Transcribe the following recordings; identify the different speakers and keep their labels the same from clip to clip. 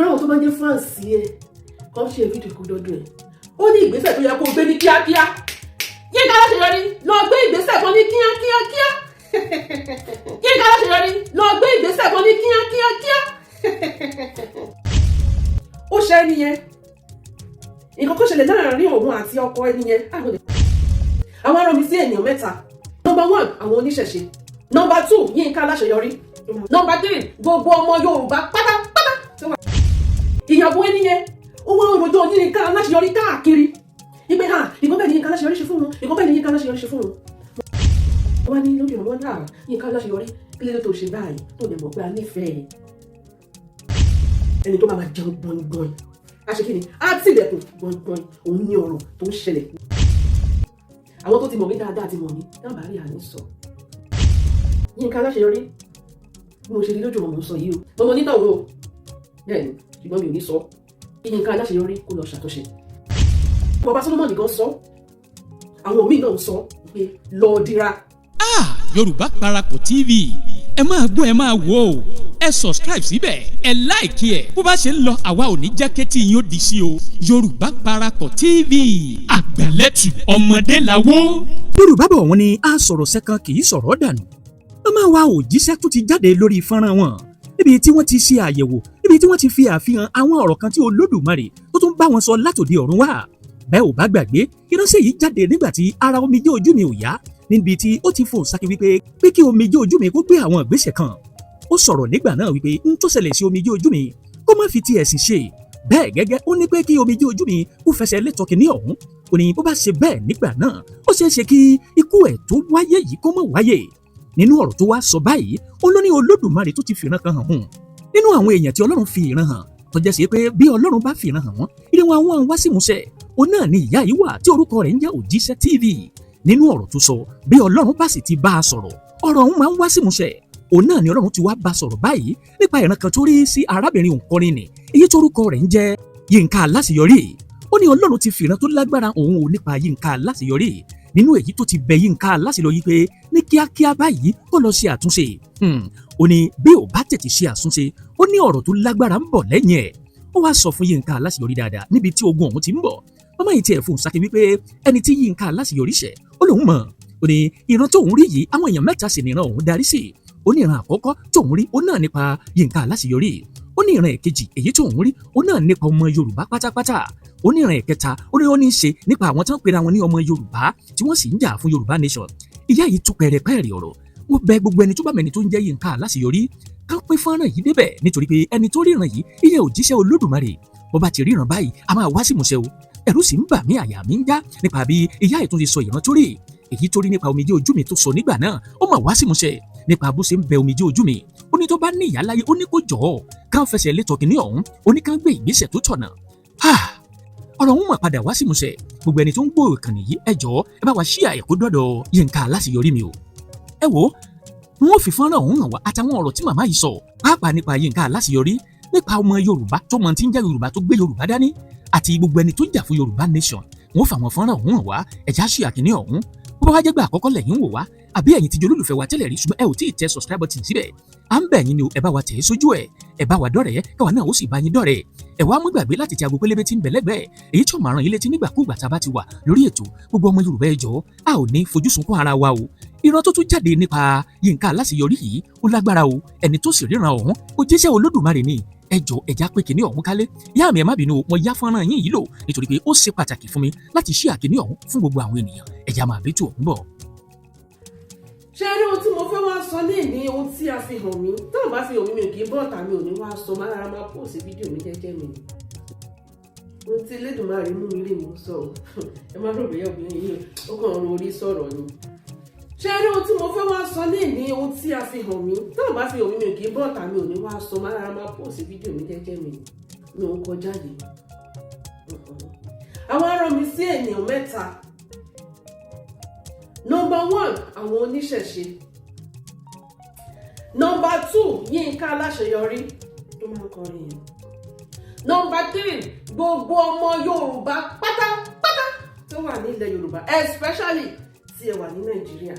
Speaker 1: Ṣọ́ra àwọn tó bá jẹ́ fans ẹ kàn ṣe fídíò kó dọ́dún ẹ̀. Ó ní ìgbésẹ̀ tó yẹ kó gbé ní kíákíá. Yínká Aláṣeyọrí, lọ gbé ìgbésẹ̀ kan ní kíákíákíá. Yínká Aláṣeyọrí, lọ gbé ìgbésẹ̀ kan ní kíákíákíá. Ó ṣe ẹni yẹn, nǹkan kó ṣẹlẹ̀ láàárín òun àti ọkọ ẹni yẹn. Àwọn ará mi sí ènìyàn mẹ́ta: number one, àwọn oníṣẹ̀ṣe; number two, Yínká Aláṣeyọrí; number three, gbogbo ọmọ Yorùbá pátápátá tó wà. Ìyàwó ẹni yẹn, ó wá ń rojọ́ Yínká Aláṣeyọrí káàkiri ìpè ha, ìkọ́ bẹ́ẹ̀ ni Yínká Aláṣeyọrí ṣe fún wọn, ìkọ́ bẹ́ẹ̀ ni Yínká Aláṣeyọrí ṣe fún wọn. Wọ́n ní lójú ìrànwọ́ náà, Yínká Aláṣeyọrí, kí ló dé tó ṣe báyìí, tó lè mọ̀ pé a nífẹ̀ẹ́ ẹni tó máa jẹun gbọ̀ngbọ̀n, a ṣe kí ni, á tilẹ̀kùn gbọ̀ngbọ̀n. Òun ní ọ̀rọ̀ tó ń ṣẹlẹ̀. Àwọn tó ti mọ̀ mí dáadáa ti mọ̀ mí dábàá rí àní sọ. Yínká Aláṣeyọrí, bí mo ṣe rí lójú ọmọ mò ń sọ yìí o, mo mọ onítọ̀hún o, bẹ́ẹ̀ ni, ṣùgbọ́n mi ò ní sọ. Kí Yínká Aláṣeyọrí kó lọ ṣàtúnṣe. Bàbá Solomon gan sọ, àwọn míì náà sọ pé lọ dira.
Speaker 2: Ah, Yorùbá Parapọ̀ TV, ẹ máa gbọ́, ẹ máa wò ó. Ẹ subscribe síbẹ̀, ẹ like ẹ̀. Bó bá ṣe ń lọ, àwa ò ní jẹ́ kétí yín ó di sí o. Yorùbá Parapọ̀ TV, àgbàlẹ́tù ọmọdé làwọ́.
Speaker 3: Yorùbá bọ̀, wọ́n ní a sọ̀rọ̀ sẹ́kan kì í sọ̀rọ̀ dànù. Màmá wa òjíṣẹ́ tó ti jáde lórí fọ́nrán wọn níbi tí wọ́n ti ṣe àyẹ̀wò, níbi tí wọ́n ti fi àfihàn àwọn ọ̀rọ̀ kan tí Olódùmarè tó tún bá wọn sọ látòdì ọ̀run wá. Bẹ́ẹ̀ ò bá gbàgbé, ìránṣẹ́ yìí jáde nígbà tí ara omijé ojú mi ò yá, níbi tí ó ti fò sákì wípé pé kí omijé ojú mi kó gbé àwọn ìgbésẹ̀ kan. Ó sọ̀rọ̀ nígbà náà wípé n tó ṣẹlẹ̀ sí omijé ojú mi, kó má fi ti ẹ̀sìn ṣe bẹ́ẹ̀. Gẹ́gẹ́ ó ní pé kí omijé ojú mi kó fẹsẹ̀ létọ́ kìíní ọ̀hún. Ó ní bó bá ṣe bẹ́ẹ̀ nígbà náà, ó ṣeé ṣe kí ikú ẹ̀ tó wáyé yìí kó má wáyé. Nínú ọ̀rọ̀ tó wá sọ báyìí, ó ló ní Olódùmarè tó ti fìran kan hàn hùn. Nínú àwọn èèyàn tí Ọlọ́run fi ìran hàn, tó jẹ́ sí pé bí Ọlọ́run bá fìran hàn wọ́n, ìrìn wọn àwọn wá sí ìmúṣẹ, òun náà ni ìyá yìí wà tí orúkọ rẹ̀ ń jẹ́ Òjíṣẹ́ TV. Nínú ọ̀rọ̀ tó sọ, bí Ọlọ́run bá sì ti bá a sọ̀rọ̀, ọ̀rọ̀ ọ̀hún máa ń wá sí ìmúṣẹ. Òun náà ni Ọlọ́run ti wá bá sọ̀rọ̀ báyìí nípa ìran kan tó rí sí arábìnrin òǹkọrin nì, èyí tórúkọ rẹ̀ ń jẹ́ Yínká Aláṣeyọrí. Ó ní Ọlọ́run ti fìran tó lágbára òun ò nípa Yínká Aláṣeyọrí, nínú èyí tó ti bẹ Yínká Aláṣeyọrí pé ní kíákíá báyìí kó lọ ṣe àtúnṣe. Ó ní bí ò bá tètè ṣe àtúnṣe, ó ní ọ̀rọ̀ tó lágbára ń bọ̀ lẹ́yìn ẹ̀. Ó wá sọ fún Yínká Aláṣeyọrí dáadáa níbi tí ogun ọ̀hún ti ń bọ̀. Màmá yìí tiẹ̀ fún sákì wípé ẹni tí Yínká Aláṣeyọrí ṣẹ̀, ó lóun mọ̀. Ó ní ìran tóun rí yìí, àwọn èèyàn mẹ́ta sì níran òun darí sí. Ó ní ìran àkọ́kọ́ tóun rí, ó náà nípa Yínká Aláṣeyọrí. Ó ní ìran èkejì èyí tóun rí, ó náà nípa ọmọ Yorùbá pátápátá. Ó ní ìran ẹ̀kẹta, ó ní ó ní í ṣe nípa àwọn tó ń pera wọn ní ọmọ Yorùbá tí wọ́n sì ń jà fún Yorùbá nation. Ìyá yìí tú pẹ̀rẹ̀pẹ̀rẹ̀ ọ̀rọ̀. Wọ́n bẹ gbogbo ẹni tó bá mẹni tó ń jẹ́ Yínká Aláṣeyọrí ká pín fọ́nrán yìí débẹ̀, nítorí pé ẹni tó ríran yìí, ìyẹn òjíṣẹ́ Olódùmarè. Bó bá ti ríran báyìí, a máa wá sí ìmúṣẹ o. Ẹ̀rù sì ń bà mí, àyà mi ń já nípa bí ìyá ìtún ti sọ ìran tó rí, èyí tó rí nípa omijé ojú mi tó sọ nígbà náà, ó mà wá sí ìmúṣẹ nípa bó ṣe ń bẹ omijé ojú mi. Ó ní tó bá ní ìyá láyé, ó ní kó jọ̀ọ́ ká fẹsẹ̀ létọ́ kìíní ọ̀hún, ó ní ká gbé ìgbésẹ̀ tó tọ̀nà. Ọ̀rọ̀ ọ̀hún mà padà wá sí ìmúṣẹ. Gbogbo ẹni tó ń gbọ́ ìkànnì yìí, ẹ jọ̀ọ́, ẹ bá wa ṣí àyẹ̀kó dọ́dọ̀ Yínká Aláṣeyọrí mi o. Ẹ wò ó, wọn ò fi fọ́nrán ọ̀hún hàn wá àtàwọn ọ̀rọ̀ tí màmá yìí sọ, pàápàá nípa Yínká Aláṣeyọrí, nípa ọmọ Yorùbá tó mọ tí ń jẹ́ Yorùbá, tó gbé Yorùbá dání, àti gbogbo ẹni tó ń jà fún Yorùbá nation. Wọn fà wọn fọ́nrán ọ̀hún hàn wá. Ẹ̀já ṣì àkíní ọ̀hún. Bó bá wá jẹ́ gbà àkọ́kọ́ lẹ́yìn wò wá, àbí ẹ̀yin ti jẹ́ olólùfẹ́ wa tẹ́lẹ̀ rí ṣùgbọ́n ẹ ò tí ì tẹ subscribe button síbẹ̀, à ń bẹ̀ yín ni o, ẹ bá wa tẹ̀ ẹ́ sójú ẹ̀, ẹ bá wa dọ́rẹ̀ẹ́, káwa náà ó sì bá yín dọ́rẹ̀ẹ́. Ẹ wá mú gbàgbé láti tẹ aago pélébé tí ń bẹ lẹ́gbẹ̀ẹ́, èyí tí ó máa rán yín létí nígbàkúùgbà tá a bá ti wà lórí ètò. Gbogbo ọmọ Yorùbá, ẹ jọ̀ọ́, a ò ní fojú sunkún ara wa o. Ìran tó tún jáde nípa Yínká Aláṣeyọrí yìí, ó lágbára o. Ẹni tó sì ríran ọ̀hún, ó jíṣẹ́ Olódùmarè ni. Ẹ jọ̀ọ́, ẹ já pé kìnní ọ̀hún kálé. Ìyá mi, ẹ má bínú, mo yá fọ́nrán yín yìí lò nítorí pé ó ṣe pàtàkì fún mi láti ṣí àkíní ọ̀hún fún gbogbo àwọn ènìyàn. Ẹ já máa bẹ́tù ọ̀hún bọ̀.
Speaker 1: Ṣé rí ohun tí mo fẹ́ wá sọ ní ìní, ohun tí a fi hàn mí, táwọn bá fi hàn mí, mi ò kì í bọ́ọ̀tà, mi ò ní wá sọ, máa rárá, máa post fídíò mi jẹ́jẹ́ mi. Ohun tí Elédùmarè mú mi rí mo sọ ọ́. Ẹ má rò bóyá obìnrin yìí ó kàn ń orí sọ̀rọ̀ ni. Ṣé rí ohun tí mo fẹ́ wá sọ ní ìní, ohun tí a fi hàn mí, táwọn bá fi hàn mí, mi ò kì í bọ́ọ̀tà, mi ò ní wá sọ, máa rárá, máa post fídíò mi jẹ́jẹ́ mi. Mi ò ń kọjá yìí. Àwọn ará mi sí ènìyàn mẹ́ta: number one, àwọn oníṣẹ̀ṣe; number two, Yínká Aláṣeyọrí tó máa ń kọrin yẹn; number three, gbogbo ọmọ Yorùbá pátápátá tó wà nílẹ̀ Yorùbá, especially tí ẹ wà ní Nàìjíríà.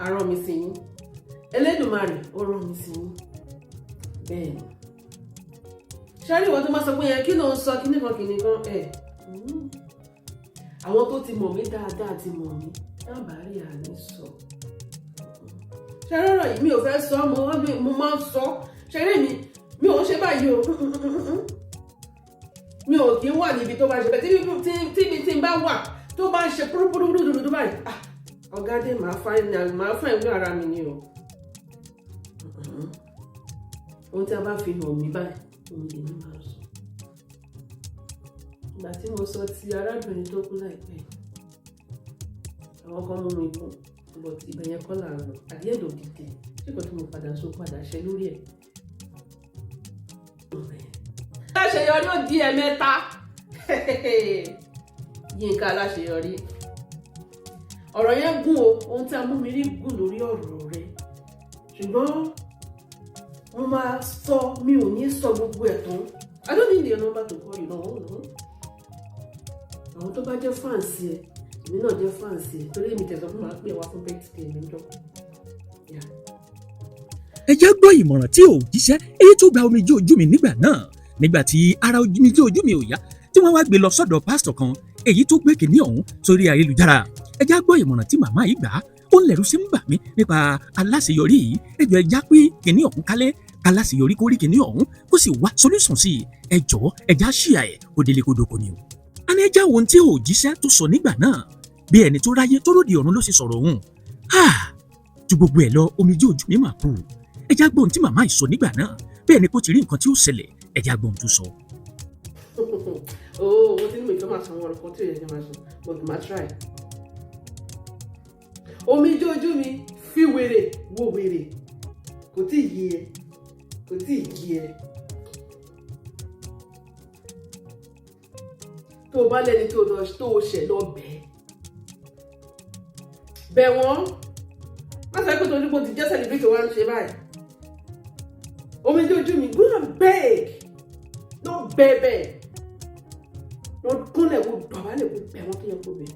Speaker 1: A rán mi sí yín, Elédùmarè ó rán mi sí yín. Bẹ́ẹ̀ ni. Ṣáà ìwọ tó máa sọ pé yẹn, kí ló ń sọ, kíní kan kíní kan ẹ̀. Àwọn tó ti mọ̀ mí dáadáa ti mọ̀ mí dábàárí àní sọ. Ṣe rọrọ yìí, mi ò fẹ́ sọ, mo máa ń sọ. Ṣeré mi, mi ò ń ṣe báyìí o. Mi ò kí ń wà níbi tó bá ṣe bẹ́ẹ̀. Tí ibi tí n bá wà tó bá ń ṣe púrúpúrúpúrú báyìí, ah, ọ̀gá dé, màá fà ìwé ara mi ni o. Ohun tí a bá fi hàn mí báyìí, òun lèmi máa sọ. Ìgbà tí mo sọ ti arábìnrin tó kú láìpẹ́, àwọn kan mú mi kú, but ibẹ̀ yẹn kọ́ là ń lọ. At the end of the day, ṣé kò tí mo padà sọ padà ṣe lórí ẹ̀. Aláṣeyọrí ó di ẹ̀mẹ́ta. Yínká Aláṣeyọrí, ọ̀rọ̀ yẹn gùn o. Ohun tí a mú mi rí gùn lórí ọ̀rọ̀ rẹ, ṣùgbọ́n mo máa sọ, mi ò ní sọ gbogbo ẹ̀ tán. I don't need your number to call you. No, no. Àwọn tó bá jẹ́ fans ẹ, èmi náà jẹ́ fans ẹ, torí èmi tẹ̀sán fún màá pè wá fún birthday mi jọ.
Speaker 3: Ẹ jẹ́ gbọ́ ìmọ̀ràn tí ò jíṣẹ́ èyí tó gba omijé ojú mi nígbà náà, nígbà tí ara omijé ojú mi ò yá, tí wọ́n wá gbé lọ sọ́dọ̀ pásítọ̀ kan èyí tó gbé kìnní ọ̀hún sórí ayélujára. Ẹ jẹ́ gbọ́ ìmọ̀ràn tí màmá yìí gbà á. Ó ń lẹ̀rú sí ń bà mí nípa aláṣeyọrí yìí. Ẹ jọ̀ọ́, ẹ já pé kìnní ọ̀hún kálẹ̀, aláṣeyọrí kó rí kìnní ọ̀hún, kó sì wá solution sí i. Ẹ jọ̀ọ́, ẹ já ṣíà ẹ̀ kó délé kó dóko ni o. A ní ẹ já ohun tí ò jíṣẹ́ tó sọ nígbà náà, bí ẹni tó ráyé tó ròde ọ̀run ló sì sọ̀rọ̀ òun. Ju gbogbo ẹ̀ lọ, omijé ojú mi mà kú. Ẹ já gbọ́ ohun tí màmá yìí sọ nígbà náà, bẹ́ẹ̀ ni kó ti rí nǹkan tí ó ṣẹlẹ̀. Ẹ já gbọ́ ohun tó sọ.
Speaker 1: Oh, mo ti ní mi fẹ́ máa sọ àwọn ọ̀rọ̀ kan tí ò yẹ kí n máa sọ, but màá try. Omijé ojú mi, fi wèrè wo wèrè, kò tí ì yé ẹ, kò tí ì yé ẹ. Tó o bá lẹ́ni tó lọ tó o ṣẹ̀, lọ bẹ́ẹ̀ bẹ̀ wọ́n. Má sọ pé torí pé o ti jẹ́ celebrity wa ń ṣe báyìí. Omijé ojú mi, go and beg, lọ bẹ̀bẹ̀, lọ kúnlẹ̀, kó dọ̀bálẹ̀, kó bẹ̀ wọ́n tó yẹ kó bẹ̀.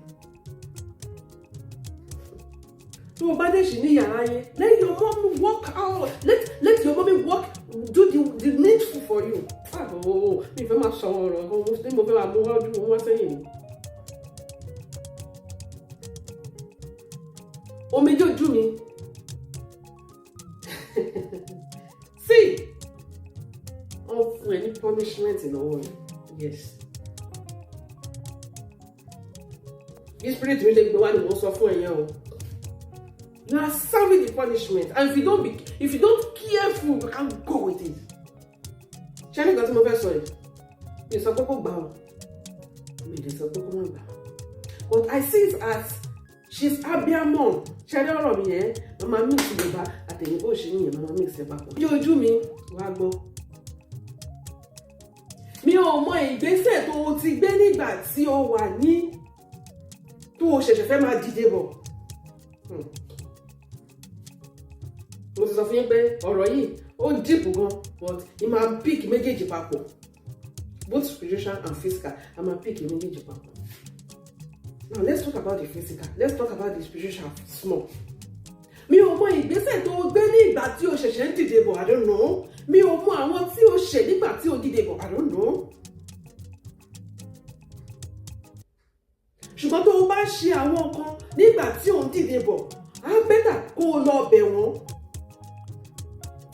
Speaker 1: Tó o bá dé sí ní yàrá yẹn, let your mommy work out. Let your mommy work, do the needful for you. Ah, oh, mi fẹ́ máa sọ ọ̀rọ̀ kan tí mo fẹ́ máa mú wájú mú wá sẹ́yìn ni. Omijé ojú mi, see, wọ́n fún ẹ ní punishment lọ́wọ́ rẹ̀. Yes, bí spirit mi lè gbé wá ni mo sọ fún ẹ yẹn o. You are serving the punishment, and if you don't careful, you can go with it. Ṣé nǹkan tí mo fẹ́ sọ yìí, mi sọ pé kó gbà o, mi lè sọ pé kó má gbà, but I see it as she's abiamọ. Ṣe rí ọ̀rọ̀ mi yẹn, màmá mix Yorùbá àtẹ̀yìnbó ṣe nìyẹn, màmá mix ẹ̀ papọ̀. Ojú ojú mi, wàá gbọ́. Mi ò mọ ìgbésẹ̀ tó o ti gbé nígbà tí o wà ní tó o ṣẹ̀ṣẹ̀ fẹ́ máa dìde bọ̀. Mo ti sọ fún yín pé ọ̀rọ̀ yìí ó deep gan, but ì máa pick méjèèjì papọ̀, both spiritual and physical. A máa pick méjèèjì papọ̀. Now let's talk about the physical, let's talk about the spiritual small. Mi ò mọ ìgbésẹ̀ tó o gbé ní ìgbà tí o ṣẹ̀ṣẹ̀ ń dìde bọ̀. I don't know. Mi ò mọ àwọn tí o ṣẹ̀ nígbà tí o dìde bọ̀. I don't know. Ṣùgbọ́n tó o bá ṣe àwọn nǹkan nígbà tí o ń dìde bọ̀, á better kó o lọ bẹ̀ wọ́n.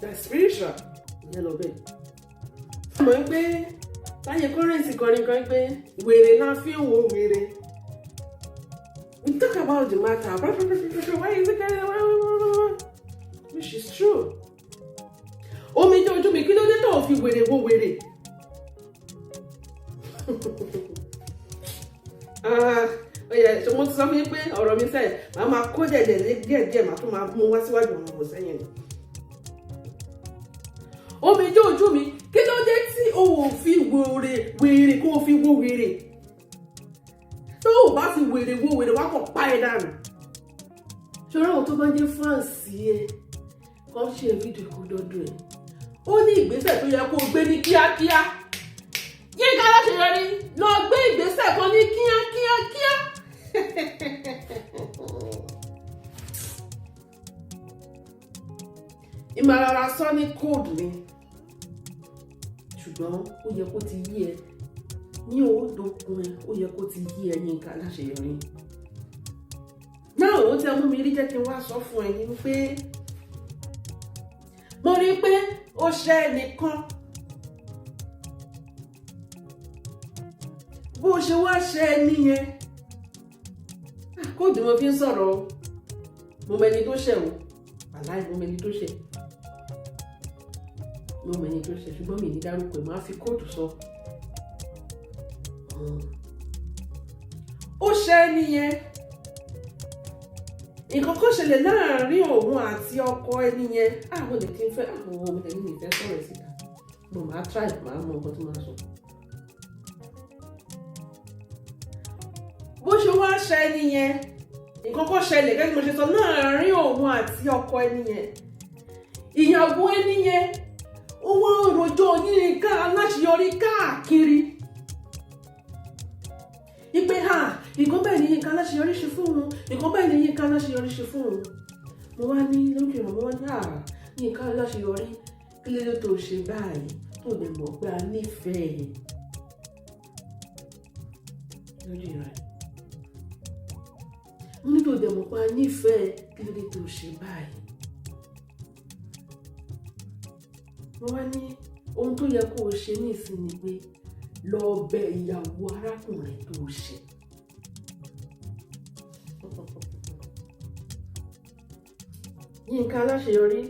Speaker 1: That's spiritual. Ìyẹn lọ bẹ́ẹ̀. Mọ̀ pé táyé kọ́rẹ́ǹsì kọrin kan pé wèrè la fi ń wo wèrè. We talk about the matter, why is it which is true. Omi jẹ́ ojú mi, kí ló dé tó o fi wèrè wo wèrè? Ah, ó yẹ mo ti sọ fún yín pé ọ̀rọ̀ mi sẹ́yìn, màá máa kó dẹ̀dẹ̀ díẹ̀ díẹ̀, màá tún máa mú wá síwájú ọ̀rọ̀ mọ̀ sẹ́yìn ni. Omi jẹ́ ojú mi, kí ló dé tí o ò fi wèrè wèrè kó o fi wo wèrè? Tó o bá fi wèrè wo wèrè, wá kọ̀ pa ẹ̀ dànù. Ṣọ́ra àwọn tó bá ń jẹ́ fans ẹ kọ́ ṣe fídíò kó dọ́dọ̀ ẹ̀. Ó ní ìgbésẹ̀ tó yẹ kó o gbé ní kíákíá. Yínká Aláṣeyọrí, lọ gbé ìgbésẹ̀ kan ní kíákíákíá. Ìmọ̀lára sọ ní code ni. Ṣùgbọ́n ó yẹ kó ti yí ẹ ní òódòkun ẹ, ó yẹ kó ti yí ẹ, Yínká Aláṣeyọrí. Náà ó tí a mú mi rí, jẹ́ kí n wá sọ fún ẹ ní pé mo rí i pé ó ṣe ẹnìkan. Bó ṣe wá ṣe ẹni yẹn, kóòdù mo fi ń sọ̀rọ̀ o. Mo mọ ẹni tó ṣẹ̀ o, wàláì, mo mọ ẹni tó ṣẹ̀, mo mọ ẹni tó ṣẹ̀, ṣùgbọ́n mi ní dárúkọ ẹ̀, máa fi code sọ. Ó ṣe ẹni yẹn, nǹkan kan ṣẹlẹ̀ láàárín òun àti ọkọ ẹni yẹn. Àwọn olè tí ń fẹ́ àwọn ọmọ ẹni mi fẹ́ sọ̀rọ̀ síta mo máa try, máa mọ nǹkan tó máa sọ. Bó ṣe wá ṣe ẹni yẹn, nǹkan kan ṣẹlẹ̀ gẹ́gẹ́ bí mo ṣe sọ láàárín òun àti ọkọ ẹni yẹn. Ìyàwó ẹni yẹn, ó wá ń rojọ́ Yínká Aláṣeyọrí káàkiri ipe ha, nǹkan bẹ́ẹ̀ ni Yínká Aláṣeyọrí ṣe fún òun, nǹkan bẹ́ẹ̀ ni Yínká Aláṣeyọrí ṣe fún òun. Mo wá ní lójú ìràn, mo wá ní à, Yínká Aláṣeyọrí, kí ló dé tó ṣe báyìí, tó lè mọ̀ pé a nífẹ̀ẹ́ lójú ìràn? Mo ní tó dẹ̀ mọ̀ pé a nífẹ̀ẹ́, kí ló dé tó ṣe báyìí? Mo wá ní ohun tó yẹ kó o ṣe ní ìsinmi pé lọ bẹ ìyàwó arákùnrin tó ṣe. Yínká Aláṣeyọrí,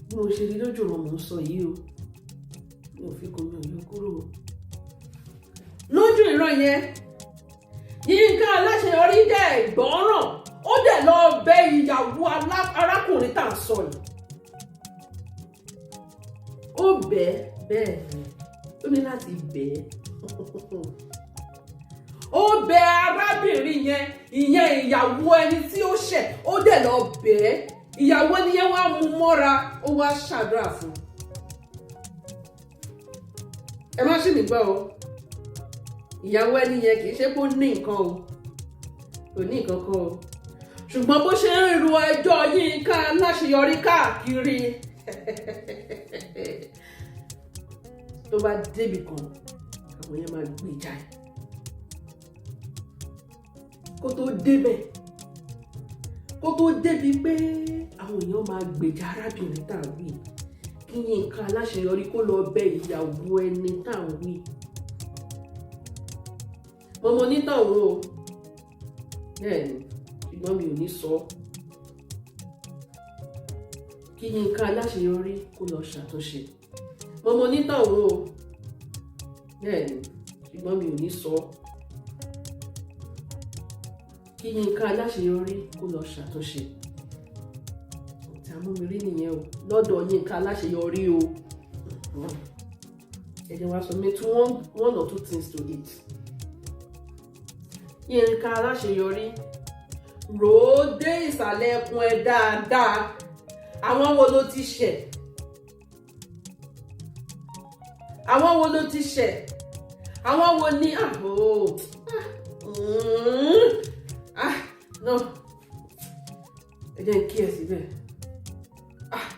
Speaker 1: bí mo ṣe rí lójú ọ̀rọ̀ mò ń sọ yìí o, mi ò fi kún, mi ò yọ kúrò o. Lójú ìran yẹn, Yínká Aláṣeyọrí dẹ̀ gbọ́ràn, ó dẹ̀ lọ bẹ ìyàwó arákùnrin tá à ń sọ yìí. Ó bẹ́ẹ̀ bẹ́ẹ̀ ni, ó ní láti bẹ́ẹ̀, ó bẹ arábìnrin yẹn, ìyẹn ìyàwó ẹni tí ó ṣẹ̀. Ó dẹ̀ lọ bẹ́ẹ̀, ìyàwó ẹni yẹn wá mú mọ́ra, ó wá ṣàdúrà fún un. Ẹ má ṣì mí gbọ́ o, ìyàwó ẹni yẹn kì í ṣe pé ó ní nǹkan o, kò ní nǹkan kan o, ṣùgbọ́n bó ṣe ń ru ẹjọ́ Yínká Aláṣeyọrí káàkiri, tó bá débì kan, àwọn yẹn máa gbèjà ẹ̀. Kó tó débẹ̀, kó tó débi pé àwọn èèyàn máa gbèjà arábìnrin tá à ń wí, kí Yínká Aláṣeyọrí kó lọ bẹ ìyàwó ẹni tá à ń wí. Mo mọ onítọ̀hún o, bẹ́ẹ̀ ni, ṣùgbọ́n mi ò ní sọ. Kí Yínká Aláṣeyọrí kó lọ ṣàtúnṣe. Mo mọ onítọ̀hún o, bẹ́ẹ̀ ni, ṣùgbọ́n mi ò ní sọ. Kí Yínká Aláṣeyọrí kó lọ ṣàtúnṣe. Tí a mú mi rí nìyẹn o lọ́dọ̀ Yínká Aláṣeyọrí o. Ẹ jẹ́ wá submit one or two things to it. Yínká Aláṣeyọrí, rò ó dé ìsàlẹ̀ ẹkùn ẹ dáadáa. Àwọn wo ló ti ṣẹ̀? Àwọn wo ló ti ṣẹ̀? Àwọn wo ni àbò? Ah, no, ẹ jẹ́ n kí ẹ síbẹ̀. Ah,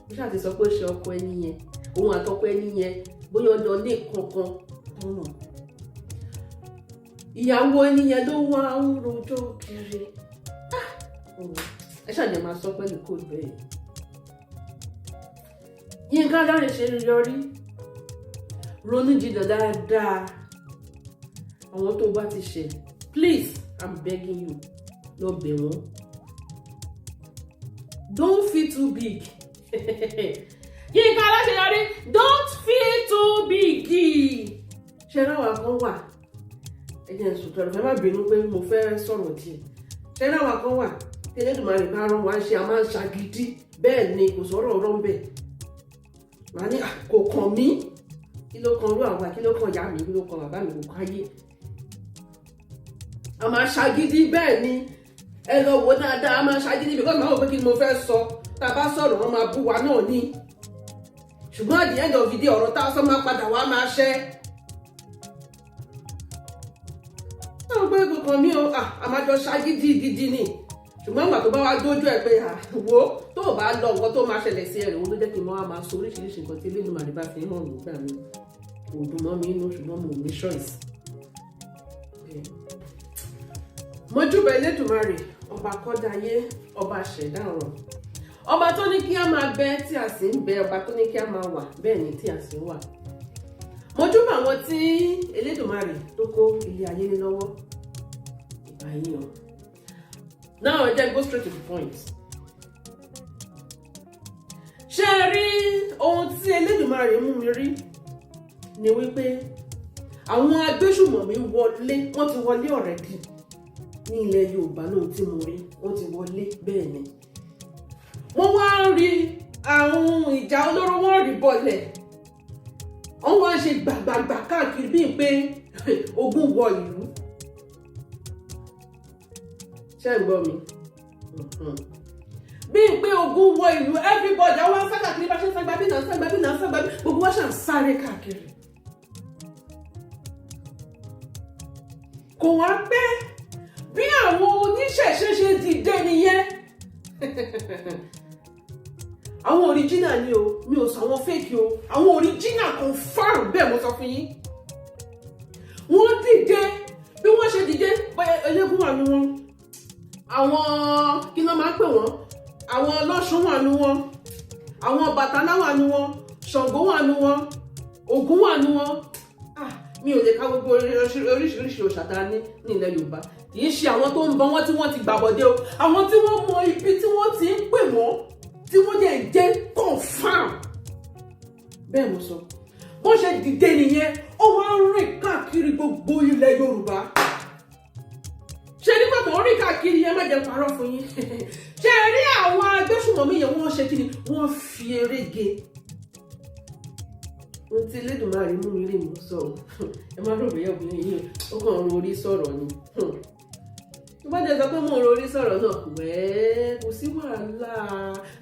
Speaker 1: mo ṣáà ti sọ pé ó ṣe ọkọ ẹni yẹn, òun àtọkọ ẹni yẹn, bóyá ọjọ́ ní kankan tọ́nà. Ìyàwó ẹni yẹn ló wá ń rojọ́ kiri. Ẹ ṣáà jẹ́ máa sọ pẹ̀lú code bẹ́ẹ̀. Yínká Aláṣeyọrí, ronú jinlẹ̀ dáadáa. Àwọn tó bá ti ṣe, please, I'm begging you, lọ bẹ̀ wọ́n. Don't feel too big. Yínká Aláṣeyọrí, don't feel too big. Ṣe ráwa kan wà, ẹ jẹ́ n sùn tọrọ fẹ́, má bínú pé mo fẹ́ sọ̀rọ̀ díẹ̀. Ṣe ráwa kan wà tí Elédùmarè bá rán wa ṣe, a máa ń ṣagídí. Bẹ́ẹ̀ ni, kò sọ̀rọ̀ ọ̀rọ̀ ń bẹ̀. Màá ní kò kàn mí. Kí ló kan rú àwa? Kí ló kan ìyá mi? Kí ló kan bàbá mi? Kò káyé. A máa ṣagídí. Bẹ́ẹ̀ ni, ẹ lọ wò dáadáa, a máa ṣagídí because màá wò pé kí ni mo fẹ́ sọ. Tá a bá sọ̀rọ̀, wọn máa bú wa náà ni, ṣùgbọ́n at the end of the day, ọ̀rọ̀ tá a sọ máa padà wá máa ṣẹ́. Náà pé kò kàn mí o, a máa jọ ṣagídí gidi ni. Ṣùgbọ́n ìgbà tó bá wá dójú ẹ̀ pé wo, tó o bá lọ, nǹkan tó máa ṣẹlẹ̀ sí ẹ̀rẹ̀ wo ló jẹ́ kí n máa máa sọ oríṣiríṣi nǹkan tí Elédùmarè bá fi hàn mí gbà mí. Kò dùn mọ́ mi inú, ṣùgbọ́n mo ní choice. Mo júbà Elédùmarè, ọba kọ́dáyé, ọba ṣẹ̀dá ọ̀run, ọba tó ní kí á máa bẹ tí a sì ń bẹ, ọba tó ní kí á máa wà bẹ́ẹ̀ ni tí a sì ń wà. Mo júbà àwọn tí Elédùmarè tó kó ilé ayé lé lọ́wọ́. Ìbà yín o. Now, ẹ jẹ́ go straight to the point. Ṣé ẹ rí ohun tí Elédùmarè mú mi rí ni wípé àwọn agbésùmọ̀mí wọlé, wọ́n ti wọlé already ní ilẹ̀ Yorùbá náà. Tí mo rí, wọ́n ti wọlé. Bẹ́ẹ̀ ni wọ́n wá ń rí àwọn ìjà olóró, wọ́n rí bọ́lẹ̀, wọ́n wá ń ṣe gbàgbàgbà káàkiri bíi pé ogun wọ ìlú. Ṣé ń gbọ́ mi? Bíi pé ogun wọ ìlú, everybody àwọn sá káàkiri, bá ṣe ń ságbá bí náà, ságbá bí náà, ságbá bí, gbogbo wa ṣà ń sáré káàkiri. Kò wá pẹ́, bí àwọn oníṣẹ̀ṣe ṣe dìde nìyẹn. Àwọn original ni o, mi ò sọ àwọn fake o, àwọn original, confam. Bẹ́ẹ̀ mo sọ fún yín. Wọ́n dìde. Bí wọ́n ṣe dìde, bóyá eléégún wà nù wọn, àwọn kí ló máa ń pè wọ́n, àwọn ọlọ́ṣun wà nù wọn, àwọn Ọbàtálá wà nù wọn, Ṣàngó wà nù wọn, Ògún wà nù wọn. Ah, mi ò lè ka gbogbo oríṣiríṣi òòṣà tá a ní ní ilẹ̀ Yorùbá. Kì í ṣe àwọn tó ń bọ wọ́n tí wọ́n ti gbàbọ̀dé o, àwọn tí wọ́n mọ ibi tí wọ́n ti ń pè wọ́n, tí wọ́n dẹ̀ jẹ́ confam. Bẹ́ẹ̀ mo sọ. Bó ṣe dìde nìyẹn, ó wá ń rìn káàkiri gbogbo ilẹ̀ Yorùbá. Ṣe nígbà tó ń rìn káàkiri yẹn, má jẹ́ parọ́ fún yín, ṣe rí àwọn agbésùnmọ̀mí yẹn, wọ́n ṣe kí ni, wọ́n fi eré ge. Ohun tí Elédùmarè mú mi rí mú sọ o. Ẹ má rò bóyá obìnrin yìí ó kàn ń rorí sọ̀rọ̀ ni. Tó bá jẹ́ sọ pé mò ń rorí sọ̀rọ̀ náà, wẹ́ẹ́, kò sí wàhálà.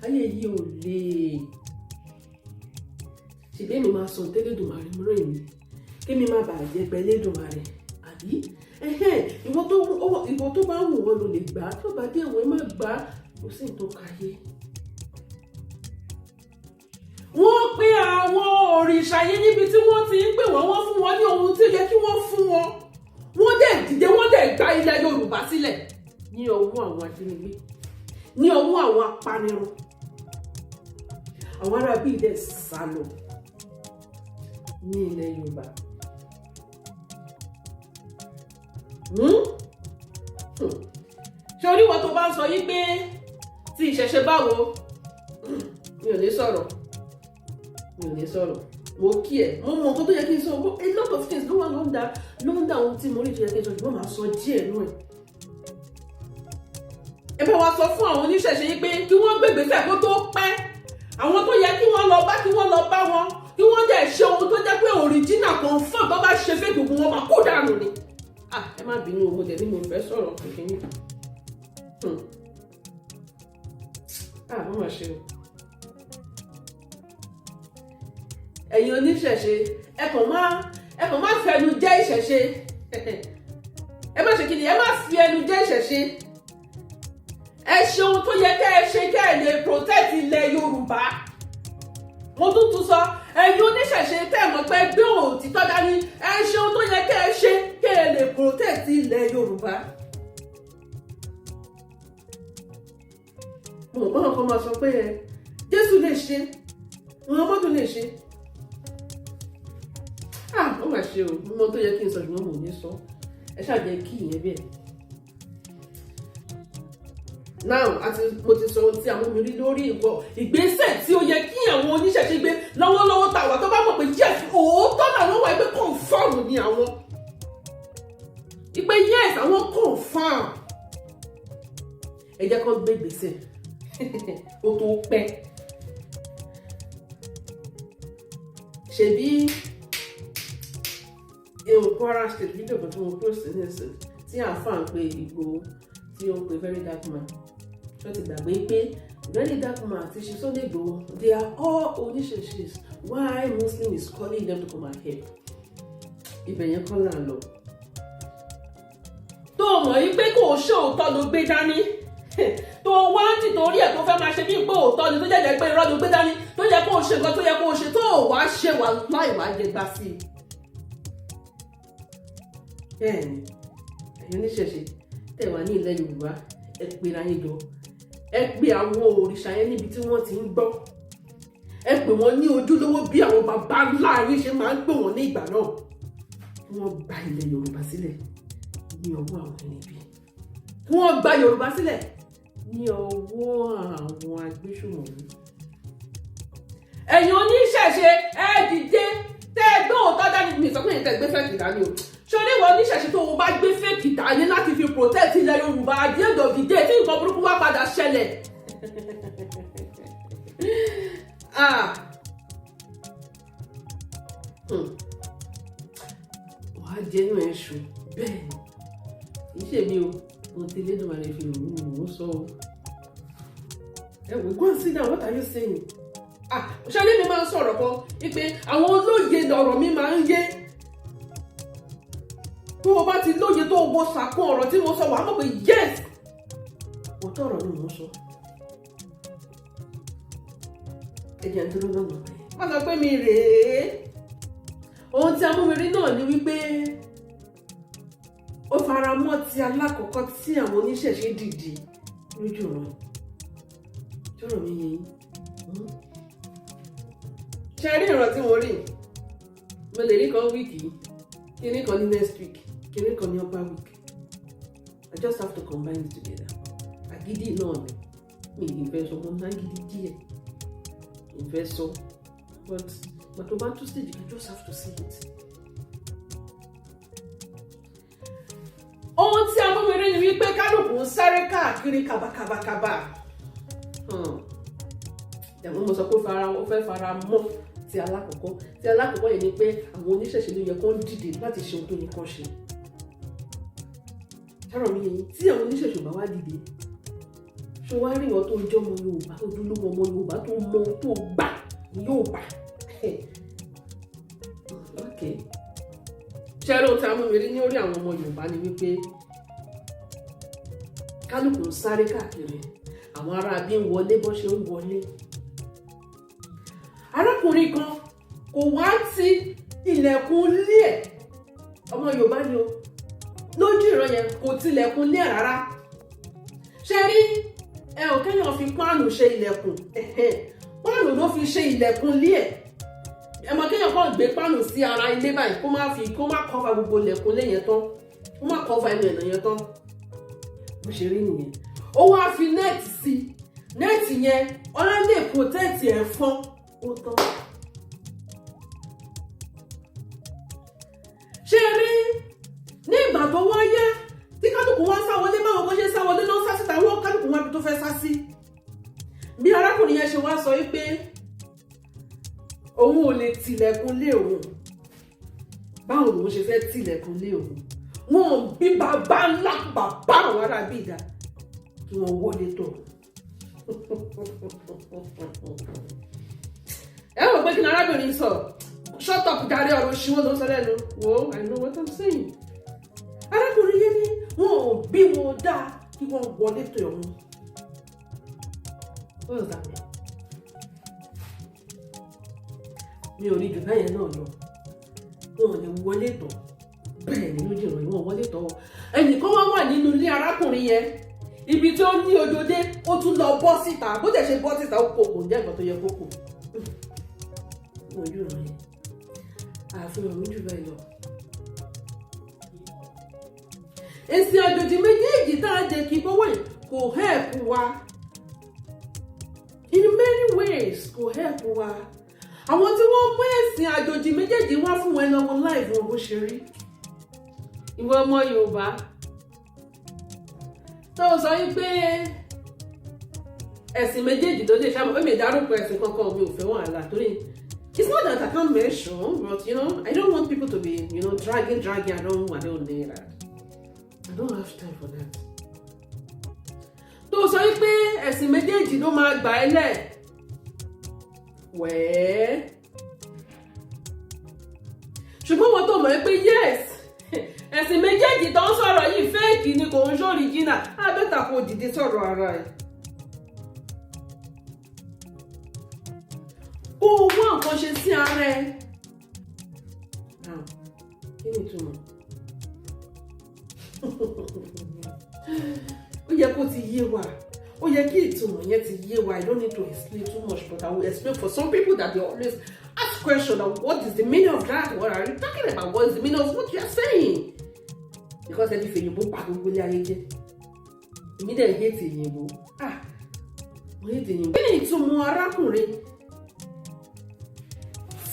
Speaker 1: Ayé yìí ò le ṣèbí èmi máa sọ tẹ́lẹ̀dùmarè mú rẹ̀ mi, kémi má bàa jẹ́ pẹ́ Elédùmarè àbí. Ìwọ tó bá wù wọ́n ló lè gbà á, tó bá dé ìwé má gbà á, kò sí ní tó káyé. Wọ́n pe àwọn òrìṣà yẹn níbi tí wọ́n ti ń pè wọ́n, wọ́n fún wọn ní ohun tí ó yẹ kí wọ́n fún wọn. Wọ́n dẹ̀ dìde, wọ́n dẹ̀ gba ilẹ̀ Yorùbá sílẹ̀ ní ọwọ́ àwọn ajínigbé, ní ọwọ́ àwọn apanirun. Àwọn ará bíi dẹ̀ sá lọ ní ilẹ̀ Yorùbá. Ṣé oníwọ̀ tó bá ń sọ yí pé tí ìṣẹ̀ṣe báwo, mi ò ní sọ̀rọ̀, mi ò ní sọ̀rọ̀. Mo kí ẹ, mo mọ nǹkan tó yẹ kí n sọ. A lot of things ló wà ló ń dà ohun tí mo rí tó yẹ kí n sọ, ṣùgbọ́n màá sọ díẹ̀ nú ẹ̀. Ẹ bá wa sọ fún àwọn oníṣẹ̀ṣe yìí pé kí wọ́n gbé ìgbésẹ̀ kó tó pẹ́. Àwọn tó yẹ kí wọ́n lọ bá, kí wọ́n lọ bá wọn, kí wọ́n dẹ̀ ṣe ohun tó jẹ́ pé original, confam. Tó bá ṣe fake, gbogbo wọn máa kó dànù ni. Ah, ẹ má bínú o, mo dẹ̀ ní mo fẹ́ sọ̀rọ̀ kékeré. Ah, wọ́n máa ṣe o. Ẹ̀yin oníṣẹ̀ṣe, ẹ kàn má fẹnu jẹ́ ìṣẹ̀ṣe. Ẹ má ṣe kí ni, ẹ má fi ẹnu jẹ́ ìṣẹ̀ṣe. Ẹ ṣe ohun tó yẹ kẹ́ ẹ ṣe kẹ́ ẹ lè protect ilẹ̀ Yorùbá. Mo tún tún sọ, ẹ̀yin oníṣẹ̀ṣe tẹ́ ẹ mọ̀ pé gbé òtítọ́ dání, ẹ ṣe ohun tó yẹ kẹ́ ẹ ṣe kẹ́ ẹ lè protect ilẹ̀ Yorùbá. Mo mọ̀ pé kan máa sọ pé ẹ Jésù lè ṣe, Muhammadu lè ṣe. Ah, ó mà ṣe o. Mo mọ tó yẹ kí n sọ, ṣùgbọ́n mo ò ní sọ. Ẹ ṣáà jẹ́ kí ìyẹn bẹ́ẹ̀. Now, àti mo ti sọ ohun tí àwọn mi rí lórí ìwọ ìgbésẹ̀ tí ó yẹ kí àwọn oníṣẹ̀ṣe gbé lọ́wọ́lọ́wọ́ tàwa, tó bá mọ̀ pé yes, òótọ́ làwọn wà, pé confirm ni àwọn, ìpè yes, àwọn confirm, ẹ jẹ́ kó gbé ìgbésẹ̀ ó tó pẹ́. Ṣebí ihun Kwara State, fídíò kan tí mo post nísìn tí àáfàá ń pe Ìgbòho, tí ó ń pe Very Dark Man, ṣó ti gbàgbé pé Very Dark Man àti Chief Sunday Igboho, they are all oníṣẹ̀ṣe? Why Muslim is calling them to come and help? Ibẹ̀ yẹn kọ́ là ń lọ. Tó o mọ̀ yí pé kò ṣe òótọ́ ló gbé dání. Tó wá ń tìtorí ẹ̀ tó fẹ́ máa ṣe bí pé òótọ́ ni, tó jẹ́jẹ́ pé irọ́ ló gbé dání, tó yẹ kó o ṣe nǹkan tó yẹ kó o ṣe, tó o wá ṣe, wà láì wá jẹ gbà sí i. Bẹ́ẹ̀ni, ẹ̀yin oníṣẹ̀ṣe tẹ̀ wá ní ilẹ̀ Yorùbá, ẹ pera yín jọ, ẹ pe àwọn òrìṣà yẹn níbi tí wọ́n ti ń gbọ́, ẹ pè wọ́n ní ojúlówó bí àwọn bàbá ńlá yín ṣe máa ń pè wọ́n ní ìgbà náà, kí wọ́n gba ilẹ̀ Yorùbá sílẹ̀ ní ọwọ́ àwọn ẹni ibi, kí wọ́n gba Yorùbá sílẹ̀ ní ọwọ́ àwọn agbésùmọ̀mí. Ẹ̀yin oníṣẹ̀ṣe, ẹ dìde, tẹ́ ẹ gbé òótọ́ dání. Mi sọ pé yẹn tẹ́ ẹ gbé fake dání o. Ṣé ìwọ oníṣẹ̀ṣe tó o bá gbé fake dání láti fi protect ilẹ̀ Yorùbá, at the end of the day, tí nǹkan burúkú wá padà ṣẹlẹ̀, ah, Wàá jẹ́ inú ẹ̀ ṣù. Bẹ́ẹ̀ ni, kì í ṣe mi o, ohun tí Elédùmarè fi hàn mí ni mò ń sọ o. Ẹ wò, go and sit down. What are you saying? Ah, ṣẹlẹ̀ mi máa ń sọ̀rọ̀ kan wípé àwọn olóye lọ̀rọ̀ mi máa ń yé. Tó o bá ti lóye, tó o wo sàkún ọ̀rọ̀ tí mo sọ, wàá mọ̀ pé yes, òótọ́ ọ̀rọ̀ ni mò ń sọ. Ẹ jẹ́ n dúró lọ́nà. Má sọ pé mi rèé. Ohun tí a mú mi rí náà ni wípé ó fara mọ́ ti alákọ̀ọ́kọ́ tí àwọn oníṣẹ̀ṣe dìde lójú ọ̀rọ̀ jọ̀rọ̀ mi yẹn. Ṣe rí ìran tí mo rí? Mo lè rí kan week yìí, kíní kan ní next week, kíní kan ní upper week. I just have to combine it together. Àgídí náà ni mi ì fẹ́ sọ, mo ná gidi díẹ̀ ì fẹ́ sọ, but tó bá tó stage, you just have to see it. Ohun tí a mú mi rí ni wípé kálukú ń sáré káàkiri kàbàkàbàkàbà. Ẹ̀wọ̀n mo sọ pé ó fẹ́ fara mọ́ ti alákọ̀ọ́kọ́. Ti alákọ̀ọ́kọ́ yìí ni pé àwọn oníṣẹ̀ṣe ló yẹ kó ń dìde láti ṣe ohun tó yẹ kó ṣe. Ṣọ́rọ̀ mi yẹn, tí àwọn oníṣẹ̀ṣe ò bá wá dìde, ṣé wàá rí ìwọ tó jẹ́ ọmọ Yorùbá, ojúlówó ọmọ Yorùbá, tó mọ tó gbà ní Yorùbá? Ok, ṣé ẹ lóhun tí a mú mi rí ní orí àwọn ọmọ Yorùbá ni wípé kálukú ń sáré káàkiri, àwọn ará bí ń wọlé bó ṣe ń wọlé. Arákùnrin kan kò wá ti ilẹ̀kùn ilé ẹ̀, ọmọ Yorùbá ni o, lójú ìran yẹn kò tilẹ̀kùn ilé ẹ̀ rárá. Ṣe rí ẹ ò, kéèyàn fi páànù ṣe ilẹ̀kùn, páànù ló fi ṣe ilẹ̀kùn ilé ẹ̀. Ẹ mọ̀ kéèyàn kàn gbé páànù sí ara ilé báyìí, kó má fi kó má cover gbogbo ilẹ̀kùn ilé yẹn tán, kó má cover ẹnu ẹ̀nà yẹn tán, bó ṣe rí nìyẹn. Ó wá fi net sí, net yẹn ọlá lè protect ẹ̀fọn, ó tán. Ṣé rí ní ìgbà tó wá yá tí kálukú wá sá wọlé, báwọn bó ṣe sá wọlé ló ń sá síta, wọn kálukú wá bí tó fẹ́ sá sí. Bí arákùnrin yẹn ṣe wá sọ wípé òun ò lè tilẹ̀kùn lé òun, báwo lòun ṣe fẹ́ tilẹ̀kùn lé òun? Wọn ò bí bàbá ńlá bàbá àwọn ará bí ìdá kí wọ́n wọlé tọ̀. Ẹ wò pé kí ni arábìnrin sọ? Shut up jàre, ọ̀rọ̀ ṣíwọ́ ló ń sọ lẹ́nu. Wo, I know what I'm saying. Arákùnrin yẹn ní wọn ò bí wọn dáa kí wọ́n wọlé tọ̀ òun. What does that mean? Mi ò rí jù bẹ́yẹn náà lọ. Wọn ò lè wọlé tọ̀. Bẹ́ẹ̀ ni, lójú ìròyìn, wọn wọlé tọ̀. Ẹnìkan wá wà nínú ilé arákùnrin yẹn, ibi tí ó ní ojòdé, ó tún lọ bọ́ síta. Bó tẹ̀ ṣe bọ́ síta, ó kò kò jẹ́ nǹkan tó yẹ kó kò ní ojú ìròyìn. Àfihàn mi jù bẹ́ẹ̀ lọ. Èsì àjòjì méjèèjì tá a jẹ kí bọ́wọ́ yìí kò help wa in many ways, kò help wa. Àwọn tí wọ́n mú ẹ̀sìn àjòjì méjèèjì wá fún wọn lọ́wọ́ láì fún wọn bó ṣe rí. Ìwọ ọmọ Yorùbá tó sọ yìí pé ẹ̀sìn méjèèjì ló lè ṣàmọ̀ pé mi ìdárúkọ ẹ̀sìn kankan, mi ò fẹ́ wàhálà, torí it's not that I can't mention, but I don't want people to be dragging dragging. I don't need that. I don't have time for that. Tó sọ yìí pé ẹ̀sìn méjèèjì ló máa gbà ẹ́ lẹ̀ wẹ́ẹ́, ṣùgbọ́n wọn tó mọ̀ ẹ́ pé yes, Ẹ̀sìn méjèèjì tó ń sọ̀rọ̀ yìí, fake ni, kò ń ṣe original. Á better kó dìde sọ̀rọ̀ ara ẹ̀. Kó o wá nǹkan ṣe sí ara ẹ̀. Kí ni ìtumọ̀? Ó yẹ kó ti yé wa, ó yẹ kí ìtumọ̀ yẹn ti yé wa. I don't need to explain too much, but I will explain for some people that they always ask question of what is the meaning of that, what are you talking about, what is the meaning of what you are saying, because ẹni fèyìnbó pa gbogbo ilé ayé jẹ́. Èmi dẹ̀ hate èyìnbó. Ah, mo hate èyìnbó. Kí ni ìtumọ̀ arákùnrin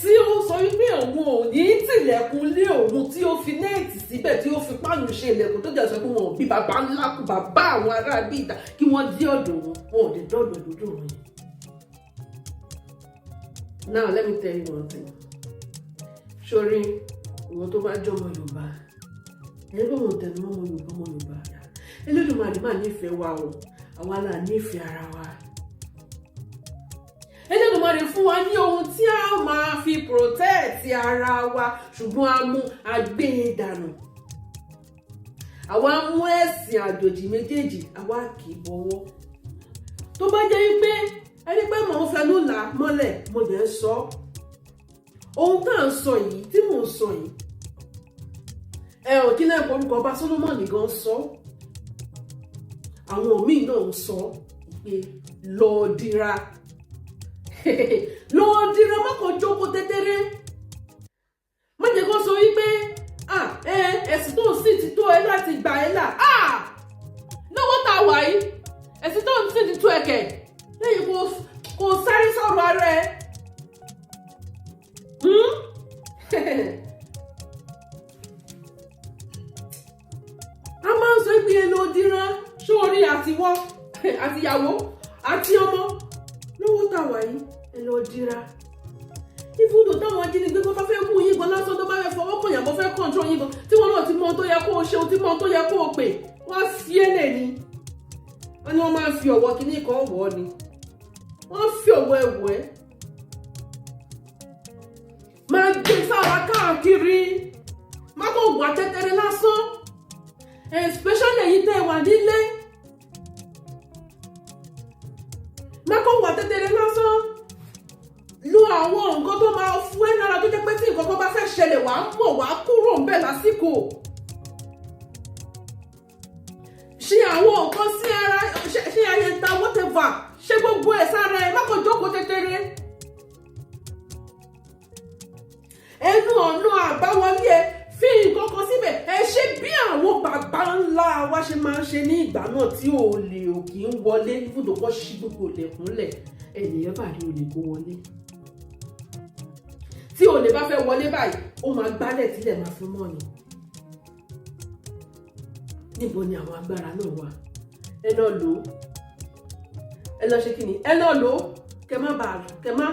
Speaker 1: tí ó sọ wípé òun ò ní tìlẹ̀kùn lé òun, tí ó fi net síbẹ̀, tí ó fi páànù ṣe ilẹ̀kùn, tó jẹ́ sọ pé wọn ò bí bàbá ńlá kú bàbá àwọn ará bí ìta kí wọ́n dé ọ̀dọ̀ wọn, wọn ò dé dọ́dọ̀ lójú wọn yẹn? Now let me tell you one thing. Sórí ìwọ tó bá jọmọ Yorùbá, ẹni pé mo tẹnu mọ́ ọmọ Yorùbá, ọmọ Yorùbá, Elédùmarè máa nífẹ̀ẹ́ wa o. Àwa là nífẹ̀ẹ́ ara wa. Elédùmarè fún wa ní ohun tí a máa fi protect ara wa, ṣùgbọ́n a mú agbé dànù. Àwa mú ẹ̀sìn àjòjì méjèèjì, àwa kì í bọ̀wọ́. Tó bá jẹ́ wípé ẹni pé mò ń fẹnu là mọ́lẹ̀, mo dẹ̀ ń sọ ohun tá à ń sọ yìí, tí mò ń sọ yìí, ẹ ò kí náà orúkọ ọba Solomoni gan sọ, àwọn míì náà ń sọ pé lọ́ọ́ dira, lọ́ọ́ dira, má kàn jókòó tẹ́tẹ́rẹ́. Má jẹ́ kó sọ wípé ẹ̀sìn tó ń sìn ti tó ẹ láti gbà ẹ́ là. Lọ́wọ́ tá a wà yìí, ẹ̀sìn tó ń sìn ti tó ẹ̀kẹ́ lẹ́yìn kó sáré sọ̀rọ̀ ara ẹ̀. A máa ń sọ pé ẹ lọ dira sórí àtiwọ́ àtìyàwó àti ọmọ. Lọ́wọ́ tá a wà yìí, ẹ lọ dira. Ibùdó táwọn ajínigbé tó bá fẹ́ mú yín gan lásán, tó bá fẹ́ fọwọ́ kàn yàn, bó fẹ́ control yín gan, tí wọ́n náà ti mọ ohun tó yẹ kó o ṣe, ohun tí mọ ohun tó yẹ kó o pè, wọ́n á fi é lè ní. Wọ́n ní wọ́n máa ń fi ọ̀wọ́ kínní kan wọ̀ ọ́ ni, wọ́n fi ọ̀wọ́ ẹ̀wọ̀ ẹ́ máa gbé sára káàkiri. Má kò wà tẹ́tẹ́rẹ́ lásán, especially èyí tẹ́ ẹ wà nílé. Má kò wà tẹ́tẹ́rẹ́ lásán. Lo àwọn nǹkan tó máa fún ẹ lára, tó jẹ́ pé tí nǹkan kan bá fẹ́ ṣẹlẹ̀, wàá mọ̀, wàá kúrò ńbẹ̀ lásìkò. Ṣe àwọn nǹkan sí ara, ṣe ayẹta, whatever, ṣe gbogbo ẹ̀ sára ẹ. Má kàn jókòó tẹ́tẹ́rẹ́. Ẹnu ọ̀nà àbáwọlé ẹ, fi nǹkan kan síbẹ̀. Ẹ ṣe bí àwọn bàbá ńlá wa ṣe máa ń ṣe ní ìgbà náà, tí olè ò kì í wọlé. Ibùdó kọ́ ṣí gbogbo ilẹ̀kùnlẹ̀, ènìyàn bá rí olè kó wọlé. Tí olè bá fẹ́ wọlé báyìí, ó máa gbálẹ̀ tílẹ̀ máa fi mọ́ ni. Níbo ni àwọn agbára náà wà? Ẹ lọ lò ó. Ẹ lọ ṣe kí ni? Ẹ lọ lò ó. Kẹ má bàa kẹ má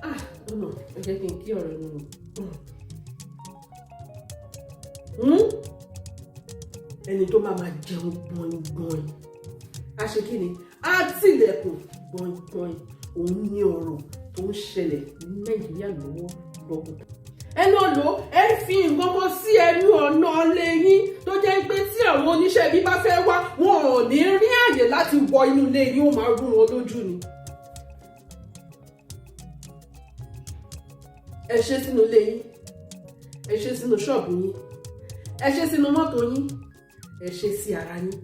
Speaker 1: ah no, ẹ jẹ́ kí n kí ọ̀rọ̀ nù. Ẹni tó máa máa jẹun gbọ̀ngbọ̀n, a ṣe kí ni? Á tilẹ̀kùn gbọ̀ngbọ̀n. Òun ní ọ̀rọ̀ tó ń ṣẹlẹ̀ ní Nàìjíríà lọ́wọ́ lọ́wọ́. Ẹ lọ lò ó. Ẹ fi nǹkan kan sí ẹnu ọ̀nà ilé yín, tó jẹ́ pé tí àwọn oníṣẹ́ ibi bá fẹ́ wá, wọn ò ní rí àyè láti wọ inú ilé yín, ó máa rú wọn lójú ni. Ẹ ṣe sínú ilé yín, ẹ ṣe sínú ṣọ́ọ̀bù yín, ẹ ṣe sínú mọ́tò yín, ẹ ṣe sí ara yín,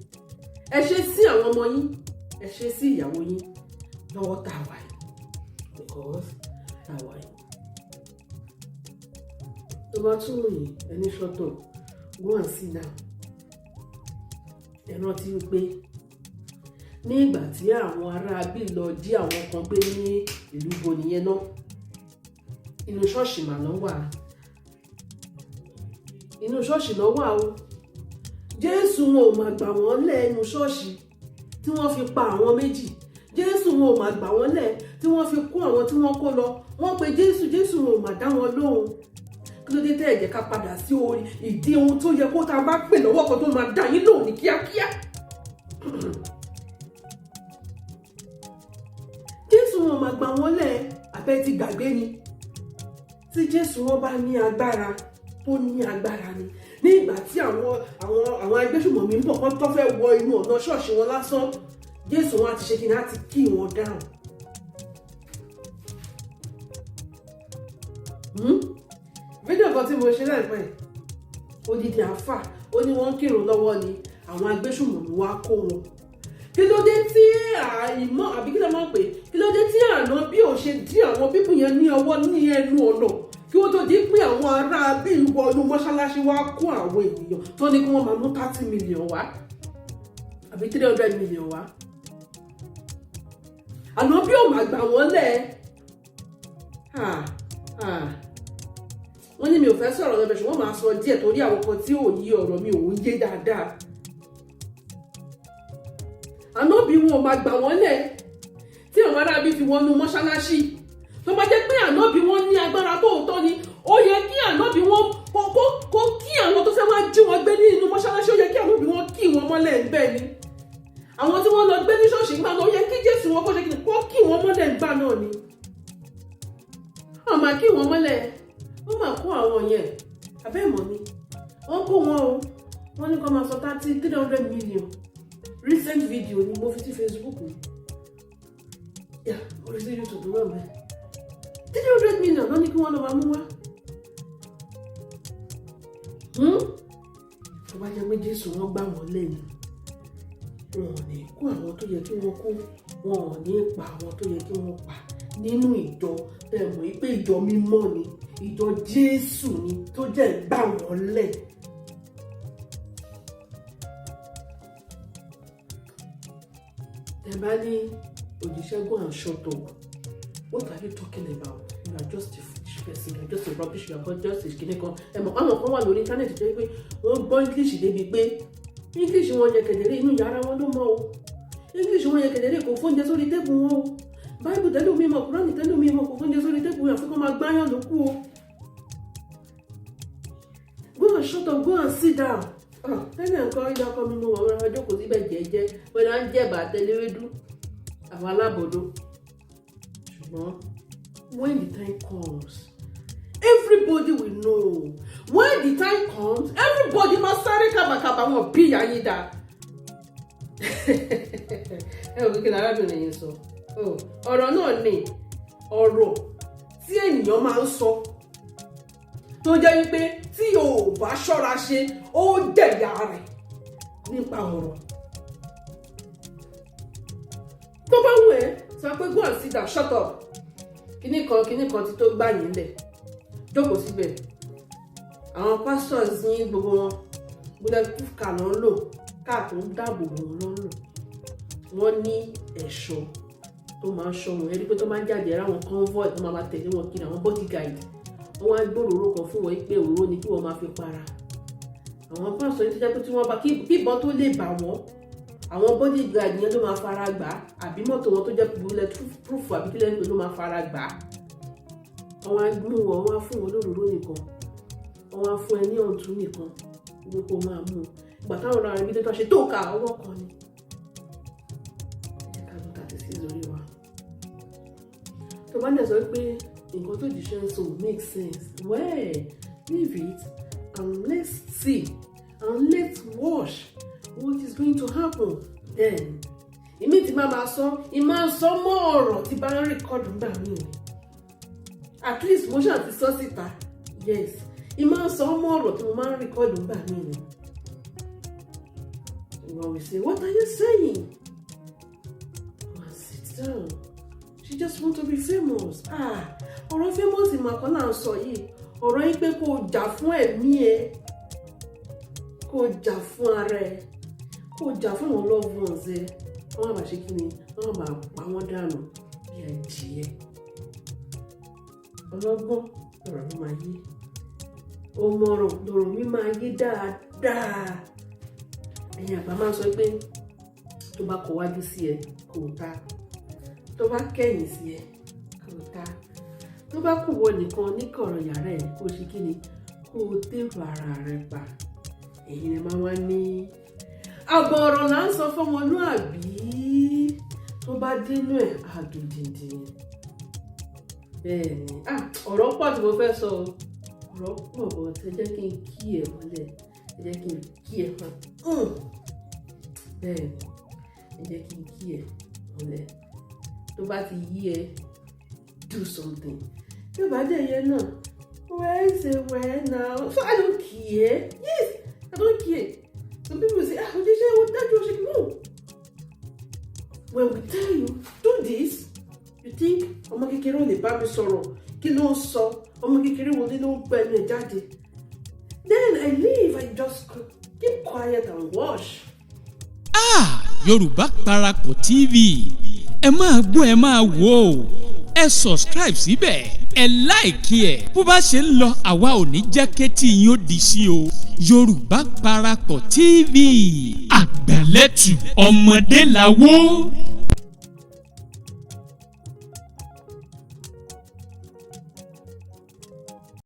Speaker 1: ẹ ṣe sí àwọn ọmọ yín, ẹ ṣe sí ìyàwó yín lọ́wọ́ tá a wà yìí, because tá a wà yìí. Tó bá tún yìí, ẹni shut up, go and sit down. Ẹ rántí wípé ní ìgbà tí àwọn ará bí lọ jí àwọn kan gbé ní ìlú bo nìyẹn náà, inú ṣọ́ọ̀ṣì mà lọ́ wà, inú ṣọ́ọ̀ṣì lọ́ wà o. Jésù wọn ò mà gbà wọ́n lẹ̀ inú ṣọ́ọ̀ṣì tí wọ́n fi pa àwọn méjì. Jésù wọn ò mà gbà wọ́n lẹ̀ tí wọ́n fi kó àwọn tí wọ́n kó lọ. Wọ́n pe Jésù, Jésù wọn ò mà dá wọn lóhùn. Kí ló dé tẹ́ ẹ jẹ́ ká padà sí orí ìdí ohun tó yẹ kó tá a bá pè lọ́wọ́ kan tó máa dá yín lóhùn ní kíákíá? Jésù wọn ò mà gbà wọ́n lẹ̀. Abẹ́ ti gbàgbé ni? Tí Jésù wọn bá ní agbára, Tó ní agbára ni. Ní ìgbà tí àwọn agbésùmọ̀mí ń bọ̀ kán tó fẹ́ wọ inú ọ̀nà ṣọ́ọ̀ṣì wọn lásán, Jésù wọn á ti ṣe kí ni, á ti kí wọn dáhùn. Fídíò kan tí mo ṣe láìpẹ́, odidi àáfà, ó ní wọ́n ń kírun lọ́wọ́ ni àwọn agbésùmọ̀mí wá kó wọn. Kí ló dé tí àìmọ́, àbí kí ló máa ń pè, kí ló dé tí àná bí ò ṣe dí àwọn people yẹn ní ọwọ́ ní ẹnu ọ̀nà kí wọ́n tó di pé àwọn ará bí wọnú mọ́ṣáláṣí wá kó àwọn ènìyàn tó ní kí wọ́n máa mú 30 million wá àbí 300 million wá? Àná bí ò máa gbà wọ́n lẹ̀. Wọ́n ní mi ò fẹ́ sọ̀rọ̀ lọ́bẹ̀, ṣùgbọ́n màá sọ díẹ̀ torí àwọn kan tí ò yí ọ̀rọ̀ mi ò ń yé dáadáa. Àná bí wọn ò máa gbà wọ́n lẹ̀ tí àwọn aráabí fi wọnú mọ́ṣáláṣí. Tó bá jẹ́ pé ànábì wọn ní agbára tóòtọ́ ni, ó yẹ kí ànábì wọn kó kí àwọn tó fẹ́ wá jí wọn gbé ní inú mọ́ṣáláṣí, ó yẹ kí ànábì wọn kí wọn mọ́lẹ̀ ń bẹ́ẹ̀ ni. Àwọn tí wọ́n lọ gbé ní ṣọ́ọ̀ṣì gbà náà, ó yẹ kí Jésù wọn kó ṣe kí ni, kó kí wọn mọ́lẹ̀ ń gbà náà ni. Wọ́n máa kí wọn mọ́lẹ̀, wọ́n máa kó àwọn yẹn abẹ́ ìmọ̀ ni wọ́n kó wọn o. Wọ́n ní kó máa sọ 300 million. Recent video ni mo fi sí Facebook mi, yà mo fi sí YouTube náà bẹ́ẹ̀. 300 million ló ní kí wọ́n lọ máa mú wá. Tó bá jẹ́ pé Jésù wọn gbà wọ́n lẹ́nu, wọn ò ní kó àwọn tó yẹ kí wọ́n kó, wọn ò ní pa àwọn tó yẹ kí wọ́n pa nínú ìjọ tẹ̀ mọ̀ pé ìjọ mímọ́ ni, ìjọ Jésù ni, tó jẹ́ gbà wọ́n lẹ̀. Tẹ́ bá ní òjíṣẹ́, go and shut up. What are you talking about? You are just a foolish person, you are just a rubbish, you are just a kìnìún kan. Ẹ mọ̀ àwọn kan wà lórí íńtánẹ́ẹ̀tì tó yẹ pé wọ́n gbọ́ English débi pé English wọn yẹ kẹ̀dẹ̀rẹ́, inú yàrá wọn ló mọ̀ o. English wọn yẹ kẹ̀dẹ̀rẹ́, kò fóúnjẹ sórí table wọn o. Báìbù tẹ́lẹ̀ mi mọ̀, Kúránì tẹ́lẹ̀ mi mọ̀, kò fóúnjẹ sórí table yẹn, àfikún máa gbáyàn ló kú o. Go and shut up, go and sit down. Tẹ́lẹ̀ nǹkan ilé ọkọ mi mú wọn rárá, jókòó síbẹ̀ jẹ́jẹ́, wọ́n á ń jẹ̀bà tẹ́lẹ̀wédú àwọn alábòdó. Ṣùgbọ́n when the time comes, everybody will know. When the time comes, everybody máa sáré kábàkábà wọn bí ìyá yín dá. Ẹ ò kékeré arábìnrin yìí sọ ọ̀rọ̀ náà ni ọ̀rọ̀ tí ènìyàn máa ń sọ tó jẹ́ wípé tí o ò bá ṣọ́ra ṣe, ó jẹ̀yà rẹ̀ nípa ọ̀rọ̀. Tó bá wù ẹ́, sọ pé go and sit down, shut up, kíní kan kíní kan ti tó gbà yín lẹ̀, jókòó síbẹ̀. Àwọn pastors yín, gbogbo wọn, bulletproof car ló ń lò, car tó ń dáàbò bò wọn ló ń lò. Wọ́n ní ẹ̀ṣọ́ tó máa ń ṣọ́ wọn. Ẹni pé tó máa ń jáde, ẹ̀rọ àwọn convoy tó máa tẹ̀lé wọn kiri, àwọn bodyguard. Wọ́n wá gbòòrò kan fún wọn pé òróró ni kí wọ́n máa fi para. Àwọn pásítọ̀ yìí tó jẹ́ pé tí wọ́n bá kí ìbọn tó lè bà wọ́n, àwọn bodyguard yẹn ló máa fara gbà á, àbí mọ́tò wọn tó jẹ́ bulletproof, àbí kílẹ̀ ń pè, ló máa fara gbà á. Wọ́n wá mú wọn, wọ́n wá fún wọn lóróró nìkan, wọ́n wá fún ẹ ní ọ̀tún nìkan wípé kó máa mú un. Ìgbà táwọn ọ̀rọ̀ ibi tó ṣe tó ka ọwọ́ kan ni. Ẹ jẹ́ ká ló 36 orí wa. Tó bá dẹ̀ sọ pé nǹkan tó jíṣẹ́ ń sọ make sense, well, leave it and let's see and let's watch what is going to happen then. Ìmí tí máa máa sọ, ìmáa sọ mọ́ ọ̀rọ̀ tí bá ń record nígbà míì ni. At least mo ṣáà ti sọ síta. Yes, ìmáa sọ mọ́ ọ̀rọ̀ tí mo máa ń record nígbà míì ni. When we say, "What are you saying?" Go and sit down. She just want to be famous. Ah, ọ̀rọ̀ famous ìmọ̀ kan là ń sọ yìí. Ọ̀rọ̀ yìí pé kó o jà fún ẹ̀mí ẹ, kó o jà fún ara ẹ, kó o jà fún àwọn loved ones ẹ. Wọ́n máa ṣe kí ni? Wọ́n máa pa wọ́n dànù bí adìyẹ. Ọlọ́gbọ́n lọ̀rọ̀ mi máa yé, òmọ̀ràn lọ̀rọ̀ mi máa yé dáadáa. Ẹ̀yin àgbà máa ń sọ pé tó bá kọ wájú sí ẹ, kò ta; tó bá kẹ̀yìn sí ẹ, kò ta; tó bá kù wọ nìkan ní kọ̀rọ̀ yàrá ẹ̀, kó ṣe kí ni, kó o tèrò ara rẹ pa. Èyí ni máa wá ní àbọ̀ ọ̀rọ̀ là ń sọ fọmọlúàbí, tó bá dénú ẹ̀ àdùndìndín. Bẹ́ẹ̀ ni, ọ̀rọ̀ pọ̀ tí mo fẹ́ sọ o. Ọ̀rọ̀ pọ̀, but ẹ jẹ́ kí n kí ẹ mọ́lẹ̀, ẹ jẹ́ kí n kí ẹ mọ́. Bẹ́ẹ̀, ẹ jẹ́ kí n kí ẹ mọ́lẹ̀. Tó bá ti yí ẹ, do something. Tí ó bá dẹ̀ yẹ náà, well, say well now. So I don't care. Yes, I don't care. Some people say, "Ah, òjíṣẹ́ wo dájú ṣe?" No, when we tell you, "Do this," you think, "Ọmọ kékeré ò lè bá mi sọ̀rọ̀. Kí ló ń sọ? Ọmọ kékeré wo ni ló ń gbẹ ẹnu ẹ̀ jáde?" Then I leave. I just keep quiet and watch.
Speaker 2: Ah, Yorùbá Parapọ̀ TV, ẹ máa gbọ́, ẹ máa wò ó. Ẹ subscribe síbẹ̀, ẹ like ẹ̀. Bó bá ṣe ń lọ, àwa ò ní jẹ́ kétí yín ó di sí o. Yorùbá Parapọ̀ TV, àgbàlẹ́tù ọmọdé làwọ̀.